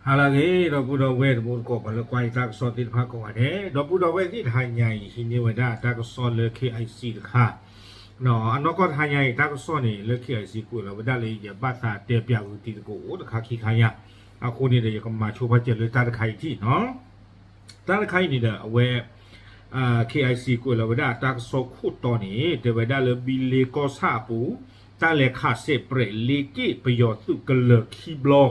ဟါလၢအဂ့ၤ ဒီပုၢ်ဒီဝဲၢ်တံၤသကိး ပှၤလၢကွၢ်ယတၢ်ကစီၣ်သ့ၣ်တဖၣ်ကိးဂၤဒဲး, ဒီပုၢ်ဒီဝဲၢ်သ့ၣ်တဟါညါအံၤ ဟံးန့ၢ်ဝဲဒၣ်တၢ်ကစီၣ်လၢ K I C တခါ, အနီၢ်ကီၢ်တဟါညါအံၤ တၢ်ကစီၣ်န့ၣ် လၢ K I C ကွဲးလီၤဝဲဒၣ်လၢ ယဘၣ်သးတဲပၠးဂုာ်တံၤသကိးအိၣ်တခါခံခါညါ, အဃိန့ၣ်ဒီး ယကမၤဆိဖးစၢၤလၢတၢ်တခါအံၤထံၣ်နီၤ. တၢ်တခါအံၤန့ၣ်ဒီး အဝဲ K I C ကွဲးလီၤဝဲဒၣ်တၢ်ကစီၣ်ခိၣ်တီန့ၣ် တဲဝဲဒၣ်လၢ ဘံလ့ကီၢ်ဆၣ်အပူၤ တၢ်လဲၤခးစဲးပြဲးလ့က့ၣ်ပယီၤသုးကလၢၤခံဘျီ,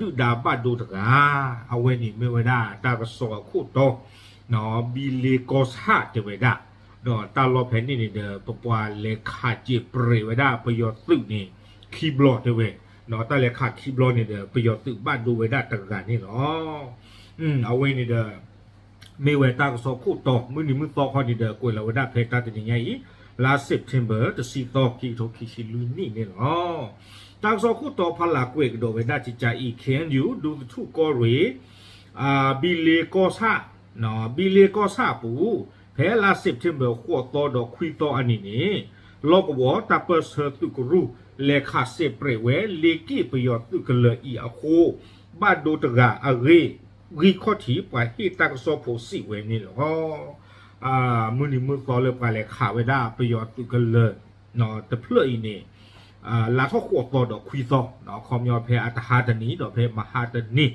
ဒုၣ်ဒါဘၣ်ဒိတဂၤ, အဝဲန့ၣ်မ့ၢ်ဝဲဒၣ်တၢ်ကစီၣ်အခိၣ်တီ, ဘံလ့ကီၢ်ဆၣ်တဲဝဲဒၣ်, ဒီးတၢ်လီၢ်ဖဲန့ၣ်န့ၣ်ဒီး ပပှၤလဲၤခးစဲးပြဲးဝဲဒၣ်ပယီၤသုးန့ၣ် ခံဘျီတဲဝဲ, ဒီးတၢ်လဲၤခးခံဘျီန့ၣ်ဒီး ပယီၤသုးဘၣ်ဒိဝဲဒၣ်တဂၤန့ၣ်လီၤ. အဝဲန့ၣ်ဒီး မ့ၢ်ဝဲတၢ်ကစီၣ်ခိၣ်တီ မုၢ်နံၤမုၢ်သီခီန့ၣ်ဒီး ကွဲးလီၤဝဲဒၣ်ဖဲတၢ်တနံၤညါအံၤ လါ September တဆံသီ ခံကထိခံဆံလွံၢ်နံၣ်န့ၣ်လီၤ. တၢ်ကစီၣ်ခိၣ်တီဖီလာ်ကွဲးကဒီးဝဲဒၣ်ကကါအံၤ K N U ဒူသထူၣ်ကီၢ်ရ့ၣ် ဘံလ့ကီၢ်ဆၣ်, ဘံလ့ကီၢ်ဆၣ်အပူၤ ဖဲလါ September ဃိးသီဒီးခွံသီအနံၤန့ၣ် လီၢ်ကဝီၤတၢ်ပၢၢ်ဆၢသုးကရူၢ် လဲၤခးစဲးပြဲးဝဲ လ့က့ၣ်ပယီၤသုးကလၢၤအံၤအဃိ ဘၣ်ဒိတဂၤအဂ့ၢ် ဂံၢ်ခီၣ်ထံးပှၤဟ့ၣ်တၢ်ကစီၣ်ဖိစံးဝဲန့ၣ်လီၤ. မုၢ်နံၤမုၢ်သီလၢပှၤလဲၤခးဝဲဒၣ်ပယီၤသုးကလၢၤ တဖျၢၣ်အံၤန့ၣ် လါထီၣ်ဃိးသီဒီးခွံသီ, ခီပညီဖဲအတဟါတနံၤဒီးဖဲမဟါတနံၤန့ၣ်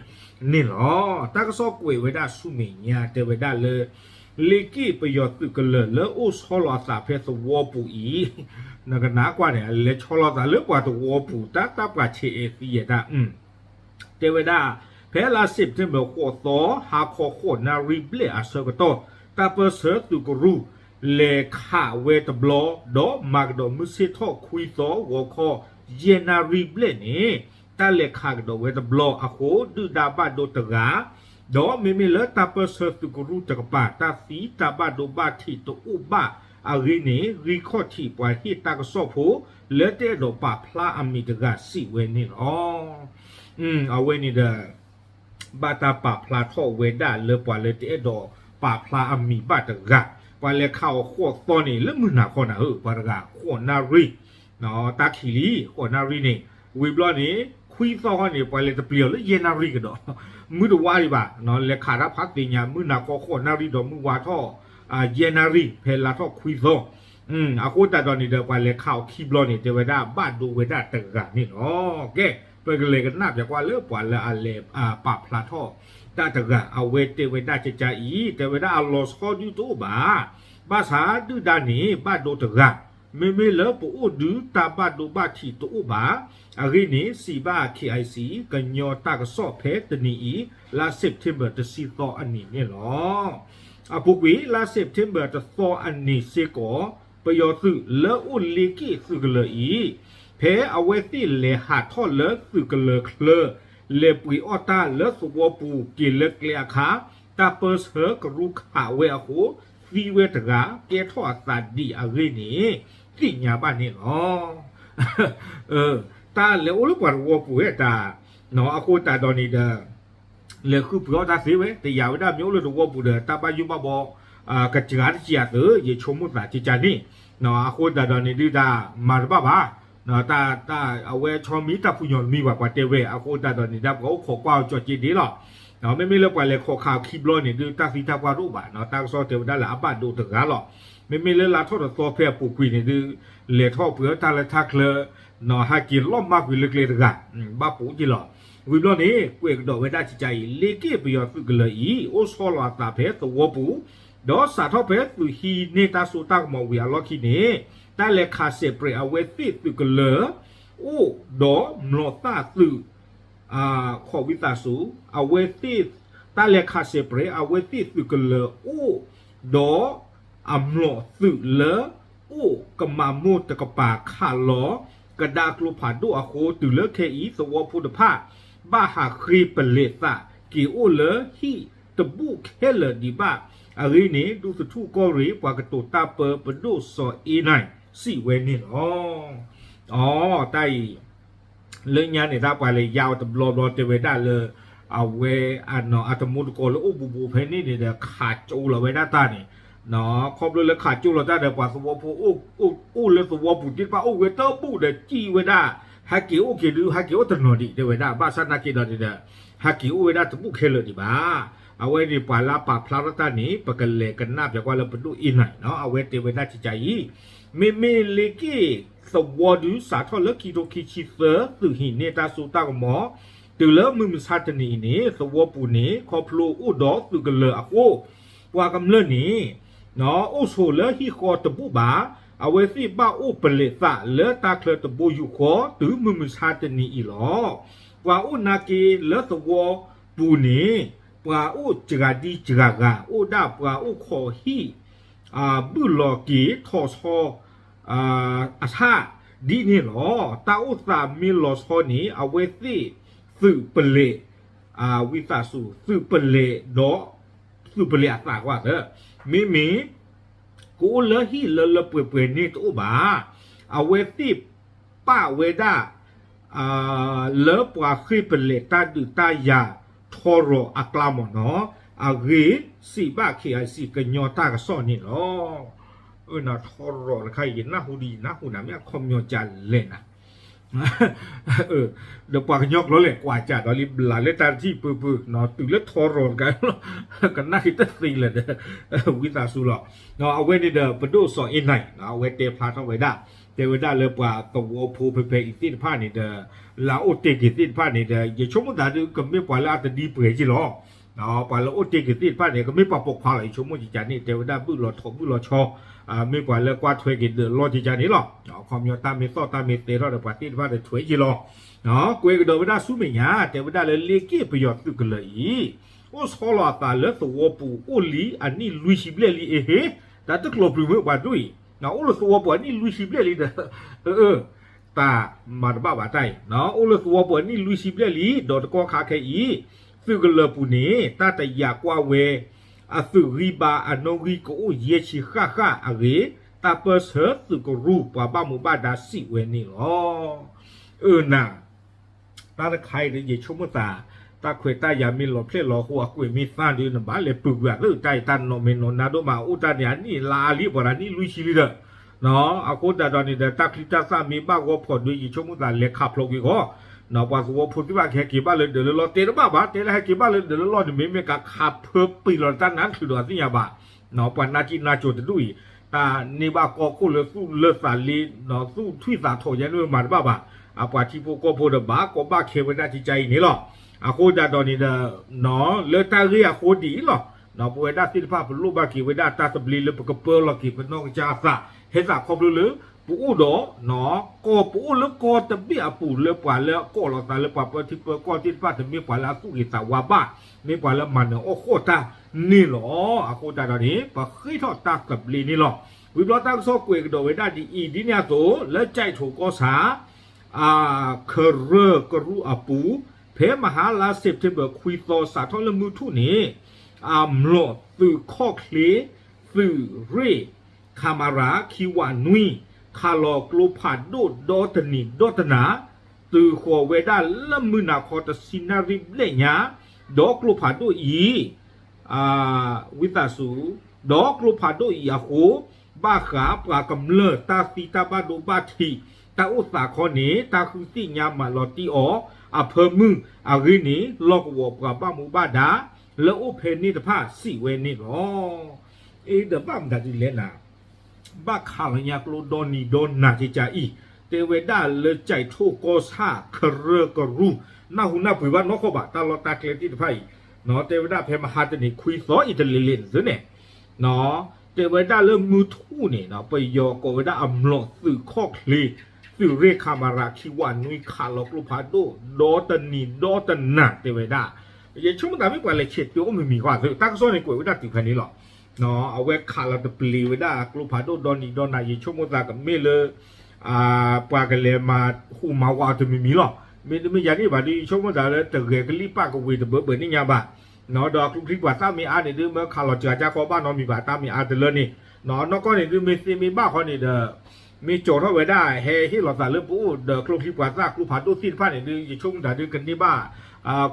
လီၤ. တၢ်ကစီၣ်ကွဲးဝဲဒၣ်ဆူမဲာ်ညါတဲဝဲဒၣ်လၢ လ့က့ၣ်ပယီၤသုးကလၢၤလၢအိၣ်ဆီလီၤအသးဖဲသဝီပူၤအံၤ, နကနၣ်ကွၢ်န့ၣ် လဲၤဆီလီၤသးလၢပှၤသဝီပူၤ တၢ်တၢ်ပှၤဆဲးအဲၣ်သံယဲၢ်တၢ် တဲဝဲဒၣ် ဖဲလါ September ဃိးသီ ဟါခီဃိးနၣ်ရံၣ်ဘျဲၣ်အဆၢကတီၢ် တၢ်ပၢၢ်ဆၢသုးကရူၢ် လဲၤခးဝဲတဘျီ ဒီးမၤကဒီးမုၢ်ဆ့ၣ်ထီၣ်ခွံသီ ဂီၤခီ ယဲၢ်နၣ်ရံၣ်ဘျဲၣ်န့ၣ် တၢ်လဲၤခးကဒီးဝဲတဘျီအဃိ ဒုၣ်ဒါဘၣ်ဒိတဂၤ ဒီးမ့မ့ၢ်လၢတၢ်ပၢၢ်ဆၢသုးကရူၢ်တကပၤ တၢ်သံတၢ်ဘၣ်ဒိဘၣ်ထံးတအိၣ်ဘၣ်အဂ့ၢ်န့ၣ် ဂံၢ်ခီၣ်ထံးပှၤဟ့ၣ်တၢ်ကစီၣ်ဖိ လၢတအဲၣ်ဒိးပာ်ဖျါအမံၤတဂၤစံးဝဲန့ၣ်လီၤ. အဝဲန့ၣ်ဒီး ဘၣ်တၢ်ပာ်ဖျါထီၣ်ဝဲဒၣ်လၢပှၤလၢတအဲၣ်ဒိးပာ်ဖျါအမံၤဘၣ်တဂၤ, ပှၤလဲၤခးအီၤဃိးသီန့ၣ် လၢမုၢ်နၤခီနၤဧၢ, ပှၤတဂၤ ဃိးနၣ်ရံၣ်, တၢ်ခံးလံ ဃိးနၣ်ရံၣ်န့ၣ်, ဝံၤဘျီန့ၣ် ခွံသီဃီန့ၣ် ပှၤလဲၤတပျံၤအီၤလၢယဲၢ်နၣ်ရံၣ်ကဒီး, မုၢ်တဝါဒံးဘၣ်, လဲၤခးတၢ်ဖးသ့ၣ်ညါ မုၢ်နၤခီဃိးနၣ်ရံၣ်ဒီးမုၢ်ဝါထီၣ် ယဲၢ်နၣ်ရံၣ် ဖဲလါထီၣ်ခွံသီ အဃိသတးဒီးန့ၣ်ဒီး ပှၤလဲၤခးအီၤခံဘျီန့ၣ် တဲဝဲဒၣ်ဘၣ်ဒိဝဲဒၣ်တဂၤန့ၣ်လီၤ. ကဲ, ပကလဲၤကနၣ်ပၠးကွၢ်လၢပှၤလၢအလဲၤပာ်ဖျါထီၣ်တၢ်တဂၤ အဝဲတဲဝဲဒၣ်ကကါအံၤ တဲဝဲဒၣ်အလီၤဆီဒုတအိၣ်ဘၣ်, ဘၣ်ဆၣ်ဒုၣ်ဒါန့ၣ်ဘၣ်ဒိတဂၤ, မ့မ့ၢ်လၢပအိၣ်ဒုတၢ်ဘၣ်ဒိဘၣ်ထံးတအိၣ်ဘၣ်, အဂ့ၢ်န့ၣ် စံးဘၣ် K I C ကညီတၢ်ကစီၣ်ဖဲတနံၤအံၤ လါ September တဆံသီအနံၤန့ၣ်လီၤ. အပူၤကွံာ် လါ September တသီအနံၤစ့ၢ်ကီး ပယီၤသုးလၢအိၣ်လ့က့ၣ်သုးကလၢၤအံၤ, ဖဲအဝဲသ့ၣ်လဲၤဟးထီၣ်လၢသုးကလၢၤချၢ, လဲၤပှ့ၤအီၣ်တၢ်လၢသဝီပူၤက့ၤလၢကျဲအခါ, တၢ်ပၢၢ်ဆၢကရူၢ်ခးဝဲအဃိ, သံဝဲတဂၤ ကဲထီၣ်အသးဒံးအဂ့ၢ်န့ၣ် သ့ၣ်ညါဘၣ်န့ၣ်လီၤ. တၢ်လဲၤအိၣ်လၢပှၤသဝီပူၤဝဲတၢ်, အဃိသတးဒီးန့ၣ်ဒီး လဲၤဃုပှ့ၤအီၣ်တၢ်သ့ဝဲ, တယာ်ဝဲဒၣ်မ့ၢ်အိၣ်လၢသဝီပူၤဒီး တၢ်ဘၣ်ယိၣ်ဘၣ်ဘီ ကစှၤတကယၤသုး ယဆိကမိၣ်သးကကါန့ၣ်, အဃိသတးဒီးန့ၣ်ဒုး တၢ်မၤတဘၣ်ဘၣ်, တၢ် အဝဲဆီမံၤတၢ်ဖုညိၣ်တမံၤဘၣ် ပှၤတဲဝဲ, အဃိသတးဒီးန့ၣ်ဒုး ပှၤအိၣ်ခိးကွၢ်အီၤကၠီက့ဒ့လီၤ. မ့မ့ၢ်လၢပှၤလဲၤခိးခးအီၤခံဘျီန့ၣ်ဒုး တၢ်သံတၢ်ပှၢ်တအိၣ်ဘၣ်, တၢ်ကစီၣ်တဲဝဲဒၣ်လၢအဘၣ်ဒိတဂၤလီၤ. မ့မ့ၢ်လၢလါထီၣ်တသီဖဲအပူၤကွံာ်န့ၣ်ဒုး လဲၤထီၣ်ပှ့ၤအီၣ်တၢ်လၢထါချၢ ဟဲက့ၤလီၢ်မၢ်ကွံာ်လၢကျဲတဂၤ, ဘၣ်ပိာ်က့ၤလီၤ. ဝံၤဘျီန့ၣ် ကွဲးကဒီးဝဲဒၣ်ကကါအံၤ လ့က့ၣ်ပယီၤသုးကလၢၤအံၤ အိၣ်ဆီလီၤအသးဖဲသဝီပူၤ, ဒီးစးထီၣ်ဖဲသုးဟံးန့ၢ်တၢ်စိတၢ်ကမီၤဝံၤအလီၢ်ခံန့ၣ်, တၢ်လဲၤခးစဲးပြဲးအဝဲသ့ၣ်သုးကလၢၤ အိၣ်ဒီးမျိာ်သၣ်သုး ခိးဝံသးစူၤ, အဝဲသ့ၣ် တၢ်လဲၤခးစဲးပြဲး အဝဲသ့ၣ်သုးကလၢၤအိၣ် ဒီးအမျိာ်သုးလၢ အိၣ်ကမးမိၢ်တကပၤခးလီၤ ကဒါကျိဖးဒိၣ်အဃိ တုၤလၢခဲအံၤ သဝီဖိတဖၣ် ဘၣ်ဟးဃ့ပလဲၤသး က့ၤအိၣ်လၢဟံၣ်တဘူၣ်ခဲလၢာ်ဒံးဘၣ်. အဂ့ၢ်န့ၣ် ဒူသထူၣ်ကီၢ်ရ့ၣ် ပှၤကတိၤတၢ်ပၢ ပဒိၣ်စီၤအ့နၢၣ် စံးဝဲန့ၣ်လီၤ. အ တၢ်အံၤ လၢညါန့ၣ် တၢ်ပှၤလဲၤယါအီၤတဘျီဘျီ တဲဝဲဒၣ်လၢ အဝဲ အတမူတကိးလၢအိၣ်ဘူးဘူးဖဲန့ၣ်န့ၣ်ဒီး ခးကၠိလီၤဝဲဒၣ်တၢ်န့ၣ်, ခီဖျိလၢခးကၠိလီၤတၢ်ဒီး ပှၤသဝီဖိ အိၣ်လၢသဝီပူၤသ့ၣ်တဖၣ် အိၣ်ဝဲတဘူၣ်ဒီး စံးဝဲဒၣ် ဟဲက့ၤအိၣ်က့ၤဒုး ဟဲက့ၤအိၣ်တနီၤဒံး တဲဝဲဒၣ်. ဘၣ်ဆၣ်နာ်က့ဒီးန့ၣ်ဒီး ဟဲက့ၤအိၣ်ဝဲဒၣ်တဘူၣ်ခဲလၢာ်ဒံးဘၣ်. အဝဲန့ၣ်ပှၤလၢအပာ်ဖျါထီၣ်တၢ်န့ၣ် ပကလဲၤကနၣ်ပျးကွၢ်လၢပဒိၣ်အ့ၣ်နၤနီၤ အဝဲတဲဝဲဒၣ်ကကါအံၤ, မ့မ့ၢ်လ့က့ၣ်သဝီဒုးစးထီၣ်လၢခံထိခံဆံသၢ သုးဟံးန့ၢ်တၢ်စိတၢ်ကမီၤ တုၤလၢမုၢ်မဆါတနံၤအံၤန့ၣ် သဝီပူၤန့ၣ် ခီဖျိအိၣ်ဒီးသုးကလၢၤအဃိ ပှၤကမျၢၢ်န့ၣ် အိၣ်ဆိးလၢဟံၣ်ဃီတဘူၣ်ဘၣ်. အဝဲသ့ၣ်ဘၣ်အိၣ်ပလဲးသးလၢတၢ်ချၢတဘိယူၢ်ဃီ တုၤမုၢ်မဆါတနံၤအံၤလီၤ. ပှၤအိၣ်နာ်က့လၢသဝီပူၤန့ၣ် ပှၤအိၣ်စှၤဒံစှၤဂၤ အိၣ်ဒၣ်ပှၤအိၣ်ခိးဟံၣ် ဘုၣ်လီၤက့ၤထီၣ်ဆီ အဆၣ်ဒ်န့ၣ်လီၤ. တၢ်အိၣ်သးမ့ၢ်လီၤဆီန့ၣ် အဝဲသ့ၣ်သုးပလဲး ဝံသးစူၤ သုးပလဲးဒီး သုးပလဲးအသးကွၢ်သၢ မ့မ့ၢ် ကအိၣ်လၢဟံၣ်လၢလၢပှဲၤပှဲၤန့ၣ်တအိၣ်ဘၣ်. အဝဲသ့ၣ်ပာ်ဝဲဒၣ် လၢပှၤဃ့ၢ်ပလဲးတၢ်ဒုးတၢ်ယၤထီရီၤအကျါမ့ၢ်နီၤ အဂ့ၢ်စံးဘၣ် KIC ကညီတၢ်ကစီၣ်န့ၣ်လီၤ. အၢ နၤထီရီၤတခါအံၤ ယနၢ်ဟူဒံး ယနၢ်ဟူနၤ မ့ၢ်အခီပညီကလဲၣ်နၤ ဒီးပှၤကညီကျိာ်လဲၣ် ကွၢ်ကၢ်ဒီးလံ ဘျးလၢတၢ်တထံၣ်ပၢပၢ တုၤလၢထီရီၤတခါလီၤ ကနၣ်က့ၤတသ့လၢၤဒီး ဝံသးစူၤလီၤ. အဝဲန့ၣ်ဒီး ပဒိၣ်စီၤအ့ၣ်နၤ အဝဲတဲဖျါထီၣ်ဝဲဒၣ် တဲဝဲဒၣ်လၢပှၤသဝီဖိဖဲဖဲအံၤသ့ၣ်တဖၣ်န့ၣ်ဒီး လၢအအိၣ်တ့ၢ်က့ၤသ့ၣ်တဖၣ်န့ၣ်ဒီး ယဆိကမိၣ်သးဒုး ကမ့ၢ်ပှၤလၢအတဒံပှဲၤက့ၤလီၤ. ပှၤလၢအိၣ်တ့ၢ်က့ၤသ့ၣ်တဖၣ်န့ၣ် ကမ့ၢ်ပှၤပိာ်ခွါလီၤ ယဆိကမိၣ်ကကါန့ၣ် တဲဝဲဒၣ်ဘုၣ်လီၤထိးဘုၣ်လီၤဆီ မ့ၢ်ပှၤလၢကွၢ်ထွဲက့ၤဒၢးလီၢ်ကကါန့ၣ်လီၤ. အခီပညီတၢ်မ့ၢ်သီၣ်တၢ်မ့ၢ်သဲထီၣ်ဒီးပှၤသ့ၣ်တဖၣ်ဒီးထွဲက့ၤလီၤ. ကွဲးကဒီးဝဲဒၣ်ဆူမဲာ်ညါ တဲဝဲဒၣ်လၢလ့က့ၣ်ပယီၤသုးကလၢၤအံၤ အိၣ်ဆီလီၤအသးလၢသဝီပူၤအိၣ်လံအနံၣ်လွံၢ်ဆံဘျဲၣ်လံအဟ့ တၢ်တကျိၤပျုၤမ့ၢ်ပှၤဒိၣ်အံၤ အိၣ်လၢသဝီပူၤအနံၣ်လွံၢ်ဆံဘျဲၣ်လံဒီး တၢ်မၤတဘၣ်ဘၣ်တၢ်အံၤ အိၣ်လၢသဝီပူၤအနံၣ်လွံၢ်ဆံဘျဲၣ်လံ ဒီးတကီၢ်ခါခဲအံၤ သုးကလၢၤပူၤန့ၣ် တၢ်တယာ်ကွၢ်ဝဲ အသုးဂံၢ်ဘါအနီၣ်ဂံၢ်ကအိၣ်ယဲၢ်ဆံဃၣ်ဃၣ်အဂ့ၢ် တၢ်ပၢၢ်ဆၢသုးကရူၢ်ပှၤဘၣ်မူဘၣ်ဒါစံးဝဲန့ၣ်လီၤ. အၢနၤ တၢ်တခါအံၤဒီး ယဆိကမိၣ်သး တၢ်ခွဲးတၢ်ယာ်မ့ၢ်လီၤဖျဲၣ်လီၤဟိ အကွဲးမ့ၢ်သၣ်ဒီး နဘၣ်လဲၤပူၤကွံာ်အသး တၢ်အံၤတၢ်နီၢ်မဲာ်နီၢ်နါဒိၣ်မး အိၣ်တၢ်န့ၣ် အနံၣ်လါအါလံ ပှၤဒၣ်နံၣ်လွံၢ်ဆံလံဒီး အဃိသတးဒီးန့ၣ်ဒီး တၢ်ချံတၢ်သၣ်မ့ၢ်ဘၣ်ဂီၢ်ဖီၣ်ဒုး ယဆိကမိၣ်သးလဲၤခးဖျိးကွံာ်ဃီ ပှၤသဝီဖိသ့ၣ်တဖၣ်ကဟဲက့ၤဘၣ်လၢဒၢးလၢလီၢ် တဲတဘၣ်ဘၣ် တဲလၢဟဲက့ၤဘၣ်လၢဒၢးလၢလီၢ်န့ၣ် မ့မ့ၢ်ကခးဖၢပံာ်လီၤတၢ်နါတချုးဒီးအသ့ၣ်ညါဘၣ် ပှၤနါကံနါကၠိတဒူၣ်အံၤ တၢ်န့ၢ်ဘၣ်ကီၢ်ခိၣ်လၢသူၣ်လၢသးလံ သူၣ်ထွံၣ်သးထီၣ်ယဲန့ၣ်မၤတဘၣ်ဘၣ် အပှၤထံဖိကီၢ်ဖိဒီးဘၣ်ကီဘၣ်ခဲဝဲဒၣ်ကကါအံၤန့ၣ်လီၤ. အဃိသတးဒီးန့ၣ်ဒီး လၢတၢ်ဂ့ၢ်အဃိဒ်အံၤလီၤ. ပဝဲဒၣ်သ့ၣ်တဖၣ်ပလိၣ်ဘၣ်က့ၤဝဲဒၣ်တၢ်သဘျ့လၢပကပၢလီၤက့ၤပနီၢ်ကစၢ်အသး ဟဲသးခီဖျိလၢ ပအိၣ်ဒီး ကီၢ်ပအိၣ်လၢကီၢ်တဘ့ၣ်အပူၤလၢပှၤလၢအကီၢ်လီၤသးလၢပှၤပၢထံပၢကီၢ်သ့ၣ်တဖၣ် တမ့ၢ်ပှၤလၢအသူၣ်ဂ့ၤသးဝါဘၣ် မ့ၢ်ပှၤလၢမၤနၢၤအီၣ်ဃီၣ်တၢ်န့ၣ်လီၤ. အဃိသတးဒီးန့ၣ် ပဃ့ထီၣ်တၢ်သဘျ့န့ၣ်လီၤ. ဝံၤဘျီတၢ်ကစီၣ်ကွဲးကဒီးဝဲဒၣ်ဒ်အံၤ ဒ်န့ၣ်အသိး လၢကၠဲးထိးကီၢ်ဆၣ် ခရၢၢ်ကရူၢ်အပူၤ ဖဲမဟါလါ September ခွံသီ စးထီၣ်လၢမုၢ်ထူၣ်န့ၣ် အမျိာ်သုးခီၣ်ချ့ သုးရ့ၣ် ခမရ ခံဝးနွံ ခးလီၤကျိဖးဒိၣ်ဒီတနံၤဒီတနၤ တုၤဃီၤဝဲဒၣ်လၢမုၢ်နၤခီတဆံနၣ်ရံၣ်ဘျဲၣ်ညါ ဒီးကျိဖးဒိၣ်အံၤ ဝံသးစူၤ ဒီးကျိဖးဒိၣ်အံၤအဃိ ဘၣ်ဃးပှၤကမျၢၢ်တၢ်သံတၢ်ဘၣ်ဒိဘၣ်ထံး တၢ်အိၣ်သးခီန့ၣ် တၢ်ဃုသ့ၣ်ညါမၤလီၤတံၢ်အီၤ အဖၢမုၢ်အဂ့ၢ်န့ၣ် လီၢ်ကဝီၤပှၤဘၣ်မူဘၣ်ဒါ လၢအိၣ်ဖဲန့ၣ်တဖၣ်စံးဝဲန့ၣ်လီၤ. အ့ ဒီးဘၣ်မတၤဒ်လဲၣ်နၤ ဘၣ်ခးလီၤညါကျိဒီနံၤဒီနၤကကါအံၤ တဲဝဲဒၣ်လၢကၠဲးထိးကီၢ်ဆၣ် ခရၢၢ်ကရူၢ် နၢ်ဟူနၢ်ပှ့ၤဘၣ်နီၢ်ကီၢ်ဘၣ် တၢ်လီၢ်တၢ်ကျဲသ့ၣ်တဖၣ်အံၤ တဲဝဲဒၣ်ဖဲမဟါတနံၤခွံသီအံၤတလ့ၤလ့ၤန့ၣ်သုန့ၣ် တဲဝဲဒၣ်လၢမုၢ်ထူၣ်န့ၣ် ပယီၤကိးဝဲဒၣ်အမျိာ်သုးခီၣ်ချ့ သုးရ့ၣ်ခမရ ခံဝးနွံ ခးလီၤကျိဖးဒိၣ် ဒီတနံၤဒီတနၤတဲဝဲဒၣ် ယဆိကမိၣ်သးမ့ၢ်ပှၤလဲၤဆဲးတုၤအိၣ်မံၤမံၤဃီသု တၢ်ကစီၣ်န့ၣ်ကွဲးဝဲဒၣ်တုၤဖဲန့ၣ်လီၤ. အဝဲခးလီၤတပျ့ၤဝဲဒၣ်ကျိဖးဒိၣ်ဒီနံၤဒီနၤ ယဆိကမိၣ်သးကမ့ၢ်လၢ ပှၤကလဲၤမၤဟူးမၤဝးအီၤတမံၤမံၤလီၤ. မ့တမ့ၢ်ယၤန့ၣ်ဘၣ်ဒီး ယဆိကမိၣ်သးလၢတဂဲၤကလံၣ်ပၣ်ကဝ့ၤတဘၢဘၢန့ၣ်ညါဘၣ် ဒီးကျိချံပှၤသၣ်မ့ၢ်အါန့ၣ်ဒုး မ့ၢ်ခးလီၤစှၤကၢ်ခီဘၣ်နီတမံၤဘၣ် တၢ်မ့ၢ်အါတလၢန့ၣ် နီၢ်ကီၢ်န့ၣ်ဒုး မ့ၢ်သ့မ့ၢ်ဘၣ်ခီန့ၣ်ဒီး မ့ၢ်ကၠီၤထီၣ်ဝဲဒၣ် ဟဲဟ့ၣ်လီၤသးလၢပအိၣ်ဒီးကျိချံပှၤသၣ်ကျိဖးဒိၣ်သ့ၣ်တဖၣ်န့ၣ်ဒုး ယဆိကမိၣ်တၢ်ဒုးကန့ၢ်ဘၣ်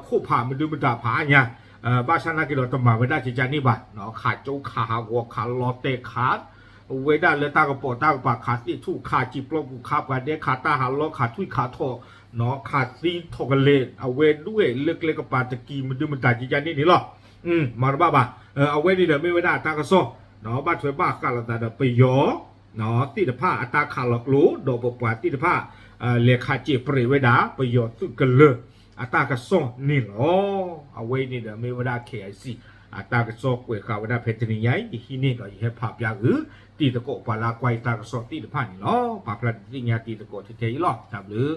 ခိၣ်ဖးမဒုမတၤဖးအါညါ ဘၣ်ဆၣ်နာ်က့ဒီးတမၤဝဲဒၣ်ကကါန့ၣ်ဘၣ် ခးကၠိခးဟးဂီၤခးလီၤတဲာ်ခး ဝဲဒၣ်လၢတၢ်ကပိာ်တၢ်ကပၤ ခးသ့ၣ်ထူၣ် ခးစံာ်ပျီပူၤ ခးပှၤဒဲး ခးတၢ်ဟးလီ ခးထွံၣ်ခးထီၣ် ခးသံထီၣ်ကလဲာ် အဝဲဒၣ်လၢကျဲကပၤတကံၤမနုၤမတၤကကန့ၣ်န့ၣ်လီၤ. မၤတဘၣ်ဘၣ်. အဝဲန့ၣ်ဒီးမ့ၢ်ဝဲဒၣ်အတၢ်ကစီၣ် ဘၣ်ထွဲဘၣ်ဃးလိာ်သးဒီးပယီၤ သ့ၣ်တဖၣ်အတၢ်ခးလီၤကျိ ဒီးပပှၤသ့ၣ်တဖၣ် လဲၤခးစဲးပြဲးဝဲဒၣ် ပယီၤသုးကလၢၤ အတၢ်ကစီၣ်န့ၣ်လီၤ. အဝဲအံၤန့ၣ်ဒီးမ့ၢ်ဝဲဒၣ် KIC အတၢ်ကစီၣ်ကွဲးဃာ်ဝဲဒၣ်ဖဲတနံၤညါအံၤ ယဟံးန့ၢ်ဒီးယဟဲဖးပၠးဂုာ် တံၤသကိးပှၤလၢအကွၢ်ယတၢ်ကစီၣ်သ့ၣ်တဖၣ်န့ၣ်လီၤ. ပာ်ဖျါဒုးသ့ၣ်ညါတံၤသကိးထဲထဲအံၤလီၤ. တၢ်ဘျုး